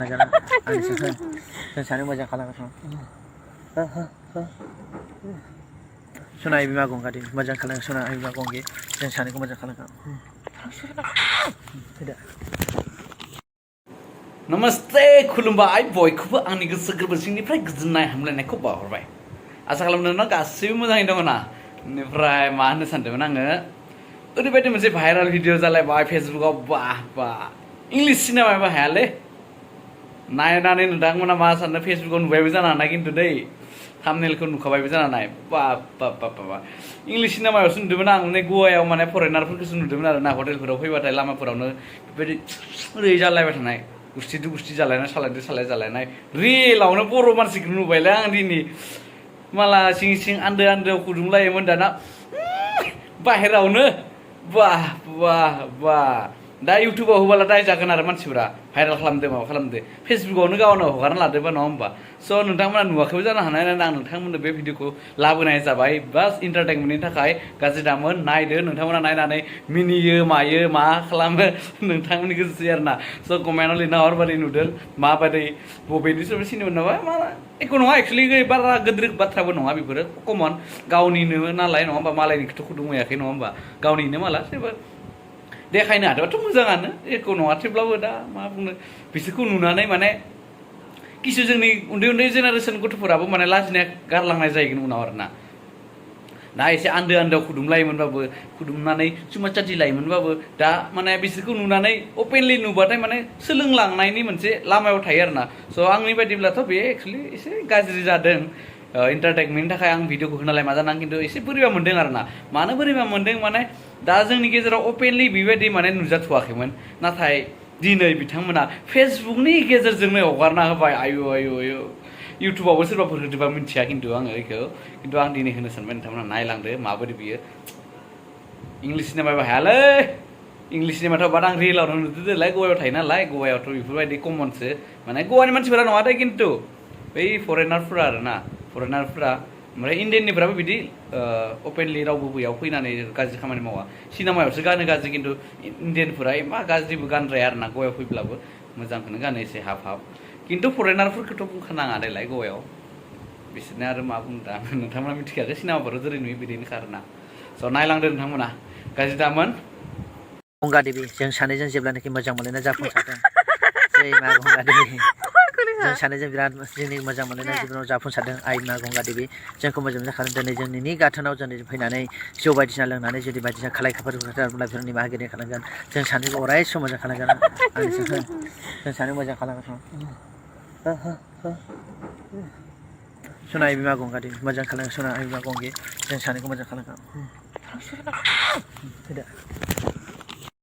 Jangan anjing sana moja kalang sona ibi magong kadi moja kalang sona ibi magong ge dan sana ko moja kalang tidak Namaste खुलुमबाय बयखौबो आंनि गोसो गोरबोसिंनिफ्राय गोजोननाय हामलायनायखौ बावहरबाय आसा खालामदों ना गासैबो मोजाङै दङ ना बेनिफ्राय मा होननो सानदोंमोन आङो ओरैबायदि मोनसे भाइराल भिडिअ जालायबाय फेसबुकआव बा इंलिश सिनेमाबो हायालै नायनानै नोंथांमोना मा साननो फेसबुकआव नुबायबो जानो हानाय खिन्थु दै थाम्बनेलखौ नुखाबायबो जानो हानाय बा इंलिश सिनेमायावसो नुदोंमोन आं माने गवायाव माने फरेनारफोरखौसो नुदोंमोन आरो ना हटेलफोराव फैबाथाय लामाफोरावनो बेबायदि ओरै जालायबाय थानाय गुस्थि जालायनाय सालाय जालायनाय रियेलावनो बर' मानसिखौ नुबायलै आं दिनै माला सिं आन्दोआव फुदुंलायोमोन दाना बाहेरावनो बा दा इउटुबाव होबाला दाय जागोन आरो मानसिफोरा भाइराल खालामदो माबा खालामदो फेसबुकावनो गावनो हगारना लादोबा नङा होमबा स' नोंथांमोना नुवाखैबो जानो हानाय आं नोंथांमोननो बे भिडिअखौ लाबोनाय जाबाय बास इन्टारटेनमेन्टनि थाखाय गाज्रि दामोन नायदो नोंथांमोना नायनानै मिनियो मायो मा खालामो नोंथांमोननि गोसोसै आरो ना स' कमेन्टआव लिरना हरबादि नुदों माबादि बबेनि सोरबा सिनेमा नामा मा एख' नङा एक्सुवेलि बारा गिदिर बाथ्राबो नङा बेफोरो कमन गावनिनो नालाय नङा होमबा मालायनिखौथ' खुदुंहायाखै नङा होमबा गावनिनो माला सोरबा देखायनो हादोंबाथ' मोजाङानो एख' नङा थेवब्लाबो दा मा बुंनो बिसोरखौ नुनानै माने किसु जोंनि उन्दै जेनेरेसन गथ'फोराबो माने लाजिनाया गारलांनाय जाहैगोन उनाव आरो ना दा एसे आन्दोआव खुदुंलायोमोनबाबो खुदुंनानै चुमा चाटि लायोमोनबाबो दा माने बिसोरखौ नुनानै अपेनलि नुबाथाय माने सोलोंलांनायनि मोनसे लामायाव थायो आरो ना स' आंनि बायदिब्लाथ' बे एक्सुवेलि एसे गाज्रि जादों इन्टारटेनमेन्टनि थाखाय आं भिडिअखौ होनालाय मा जानांग खिन्थु एसे बोरैबा मोनदों आरो ना मानो बोरैबा मोनदों माने दा जोंनि गेजेराव अपेनलि बेबायदि माने नुजाथ'वाखैमोन नाथाय दिनै बिथांमोना फेसबुकनि गेजेरजोंनो हगारना होबाय आयु इउटुबावबो सोरबाफोर होदोबा मिथिया खिन्थु आङो बेखौ खिन्थु आं दिनै होनो सानबाय नोंथांमोना नायलांदो माबोरै बियो इंलिश सिनेमाबो हायालै इंलिश सिनेमाथ' बाद आं रियेलावनो नुदों देलाय गवायाव थायो नालाय गवायावथ' बेफोरबायदि कमनसो माने गवानि मानसिफोरा नङा दे खिन्थु बै फरेनारफोरा आरो ना फरेनारफोरा ओमफ्राय इण्डियाननिफ्राबो बिदि अपेनलि रावबो बैयाव फैनानै गाज्रि खामानि मावा सिनेमायावसो गानो गाज्रि खिन्थु इण्डियानफोरा मा गाज्रिबो गानद्राया आरो ना गवायाव फैब्लाबो मोजांखौनो गानो एसे हाफ खिन्थु फरेनारफोरखौथ' बुंखानाङा देलाय गवायाव बिसोरनो आरो मा बुंदा नोंथांमोना मिथिखायाखै सिनेमाफोराव जेरै नुयो बिदिनोखा आरो ना स' नायलांदो नोंथांमोना गाज्रि दामोन गंगा देबि जों सानैजों जेब्लानाखि मोजां मोनलायना जाफुंसारदों जै मा गंगा देबि जों सानैजों बिराद जोंनि मोजां मोनलायनाय जिबनाव जाफुंसारदों आइ मा गंगा देबि जोंखौ मोजां जाखादों दिनै जोंनि गाथोनाव जों फैनानै जौ बायदिसिना लोंनानै जुदि बायदिसिना खालाय खाफार बेफोर निमाहा खालामगोन जों सानैखौ अराय सम मोजां खालामगोन जों सानै मोजां खालामगोन सना इबि मा गंगा देबि मोजां खालामगोन सना इबि मा गंगे जों सानैखौ मोजां खालामगोन